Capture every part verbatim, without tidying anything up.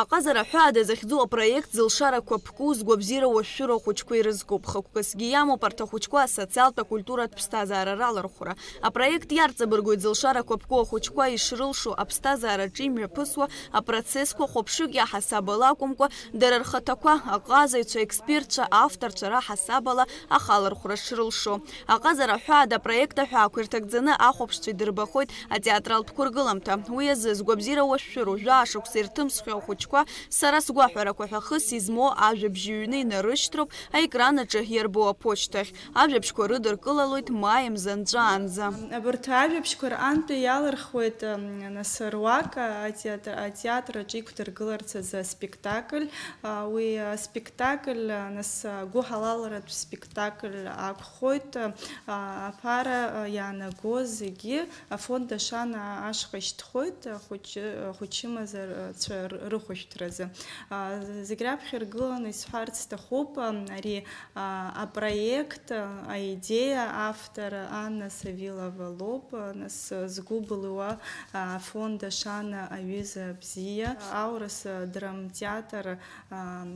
Аҟазара ҳәаада захьӡу апроект зылшарақәа ԥку, згәабзиара уашәшәыроу ахәыҷқәа ирызкуп. Хықәкысгьы иамоуп арҭ ахәыҷқәа асоциалтә, акультуратә ԥсҭазаара ралархәра. Апроект иарҵабыргуеит зылшарақәа ԥку ахәыҷқәа ишрылшо аԥсҭазаараҿы имҩаԥысуа апроцессқәа хәаԥшык иаҳасабала акәымкәа, дара рхаҭақәа, аҟазаҩцәа, експертцәа, авторцәа раҳасабала ахалархәра шрылшо. Аҟазара ҳәаада апроект аҳәаақәа ирҭагӡаны ахәаԥшцәа идырбахоит атеатралтә қәыргыламҭа. Уи азы згәабзиара уашәшәыроу, жәаа шықәса ирҭымсхьоу ахәыҷқәа, сара сгәаҳәарақәа ҳәа хыс измоу ажәабжь ҩны инарышьҭроуп аекран аҿы иарбоу аԥошьҭахь. Ажәабжьқәа рыдыркылалоит маи мза нҵәаанӡа. Абарҭ ажәабжьқәа рҟынтәи иалырхуеит, м, нас руак, а, атеатр, атеатр аҿы иқәдыргыларц азы аспектакль. А, уи аспектакль, а, нас, а, гәыҳалалратә спектакль акәхоит. А, аԥара, а, иаанагоз зегьы афонд Ашана ашҟа ишьҭхоит, ахәыҷы-, ахәыҷымазарцәа р-, рыхәышәтәразы. А, зегь раԥхьа иргыланы исҳәарц сҭахуп, а, ари, а, апроект, а, аидеиа автор Анна Савилова лоуп, а, нас згәы былуа, а, афонд Ашана аҩыза бзиа, аурыс, а, драмтеатр, а,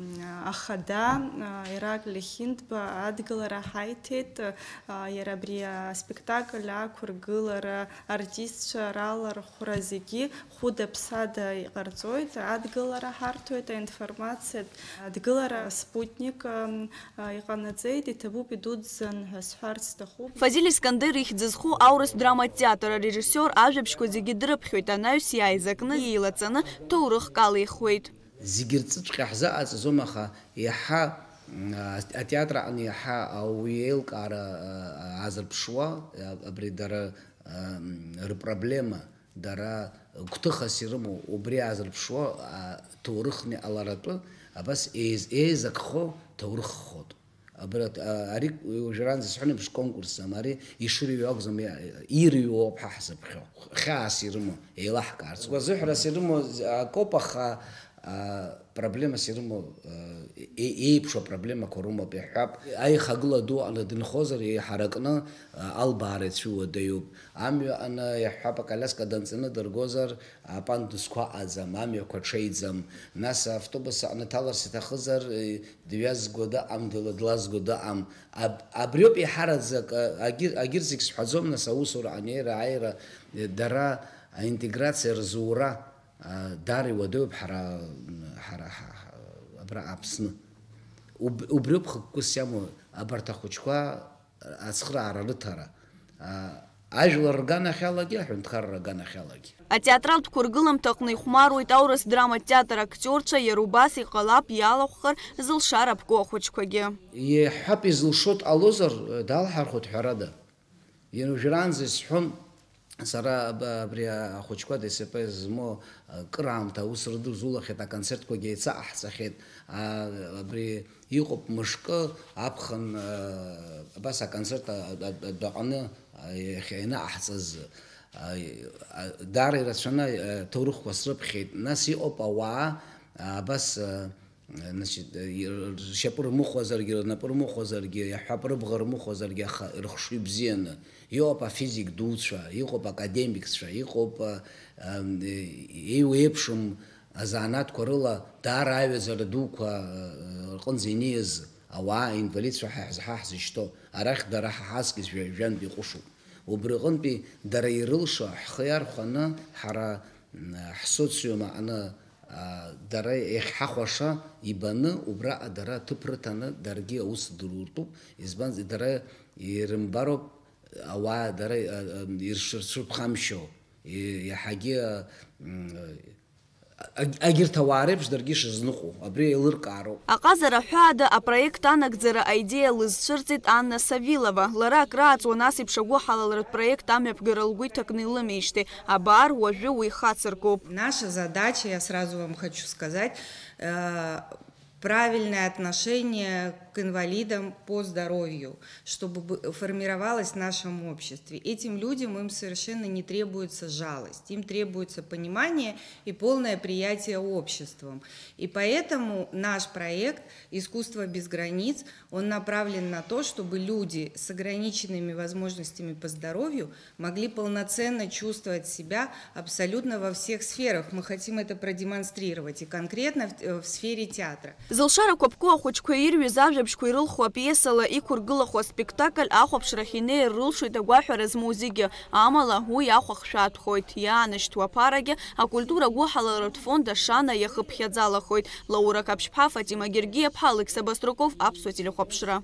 ахада, а, Ираклиа Хьынтба адгылара ҳаиҭеит, а, иара абри аспектакль ақәыргылара, артистцәа ралархәра зегьы хәыда-ԥсада иҟарҵоит, адгылара ҳарҭоит, аинформациатә адгылара Спутник, ам, а, иҟанаҵеит, иҭабуп идуӡӡан ҳәа сҳәарц сҭахуп. Фазиль Искандер ихьӡ зху аурыс драматә театр арежиссиор ажәабжьқәа зегьы дрыԥхьоит, анаҩс иааизакны, еилаҵаны, ҭоурыхк алихуеит. Зегьы рҵыҵәҟьа ҳзыҟаҵаӡом, аха иаҳа, м, а, атеатр аҟны иаҳа ауаҩы еилкаара, а, а, азырԥшуа, а, абри дара, а, м, рпроблема, дара гәҭыхас ирымоу, убри азырԥшуа, а, ҭоурыхны иҟаларатәы, абас еиз-, еизакхо ҭоурыххоит. Абра, а, ари уажәраанӡа исҳәон еиԥш конкурсӡам, ари ишырыҩуа акәӡам, иа-, ирыҩуа ауп ҳа ҳзыԥхьо. Хьаас ирымоу, еилаҳкаарц. Гәазыҳәарас ирымоу акоуп, аха, а, проблемас ирымоу, а, е-, еиԥшу апроблемақәа рымоуп, иаҳҳәап. Аихагыла ду аҟны дынхозар, еиҳаракны, а, албаара ицәуадаҩуп. Амҩа аҟны, иаҳҳәап, акалиаска данҵаны дыргозар, апандусқәа аҟаӡам, амҩақәа ҽеиӡам. Нас автобус аҟны дҭаларц иҭахызар, е, дҩазго дыҟам, дла-, длазго дыҟам. Аб-, абриоуп еиҳараӡак, а, агьыр-, агьырҭ зегь сҳәаӡом, нас аусура анеира, аиара, е, дара аинтеграциа рзура, а, даара иуадаҩуп ҳара, ҳара, ҳа, ҳа, абра Аԥсны. Уб-, убриоуп хықәкыс иамоу абарҭ ахәыҷқәа ацхыраара рыҭара, а, ажәлар рганахьалагьы, аҳәынҭқарра аганахьалагьы. Атеатралтә қәыргыламҭаҟны ихәмаруеит аурыс драматә театр актиорцәа, иара убас иҟалап иалахәхар зылшара ԥку ахәыҷқәагьы. Иаҳҳәап, изылшо дҟалозар, далҳархәоит ҳәарада. Иара уажәраанӡа исҳәон, сара аб-, абри ахәыҷқәа ДСП змоу, а, кыраамҭа аус рыдырзулахьеит, аконцертқәагьы еицаҟаҳҵахьеит. А, абри иҟоуп мышкы аԥхын, а, абас аконцерт а-, а-, адәаҟны, а, иахьа ианаҟаҳҵаз, а, а, даара ирацәаны, а, ҭоурыхқәа срыԥхьеит. Нас иҟоуп ауаа, а, абас, а, Значит, э, ир-, ршьапы рмыхәозаргьы, рнапы рмыхәозаргьы, иаҳҳәап, рыбӷа рмыхәозаргьы, аха рыхшыҩ бзианы. Иҟоуп афизик дуцәа, иҟоуп академикцәа, иҟоуп, э, ам, э, еиуеиԥшым азанааҭқәа рыла даара аҩаӡара дуқәа, э, рҟынӡа инеиз ауаа, инвалидцәа ҳәа ҳзы-, ҳа ҳзышьҭоу, арахь дара ҳа ҳаҵкыс жәа-, жәантә иҟәышуп. Убри аҟынтәи дара ирылшо ҳхы иархәаны ҳара, м, ҳсоциум аҟны, а, дара иахьҳахәаша ибаны, убраҟа дара аҭыԥ рыҭаны даргьы аус дыруртәуп, избанзар, дара ирымбароуп, ауаа дара, а, а, иршырцәыԥхамшьо, и-, иаҳагьы, а, м, а-, агьырҭ ауаа реиԥш даргьы ишазныҟәо, абри еилыркаароуп. Аҟазара ҳәаада апроект анагӡара аидеиа лызцәырҵит Анна Савилова. Лара акрааҵуан ас еиԥш агәыҳалалратә проект амҩаԥгара лгәы иҭакны илымеижьҭеи. Абар, уажәы уи хацыркуп. Наша задача, я сразу вам хочу сказать, э, Правильное отношение к инвалидам по здоровью, чтобы бы- формировалось в нашем обществе. Этим людям им совершенно не требуется жалость, им требуется понимание и полное приятие обществом. И поэтому наш проект «Искусство без границ», он направлен на то, чтобы люди с ограниченными возможностями по здоровью могли полноценно чувствовать себя абсолютно во всех сферах. Мы хотим это продемонстрировать и конкретно в, в сфере театра. Зылшарақәа ԥку ахәыҷқәа ирҩыз ажәабжьқәа ирылху апиесала иқәыргылахо аспектакль ахәаԥшрахь инеир рылшоит агәаҳәара змоу зегьы, амала уи ахәахшәа аатәхоит, иаанашьҭуа аԥарагьы акультура гәыҳалалратә фонд Ашана иахыԥхьаӡалахоит. Лаура Қаԥшьԥҳа, Фатима Гергиаԥҳа, Алықьса Баструков, Аԥсуа телехәаԥшра.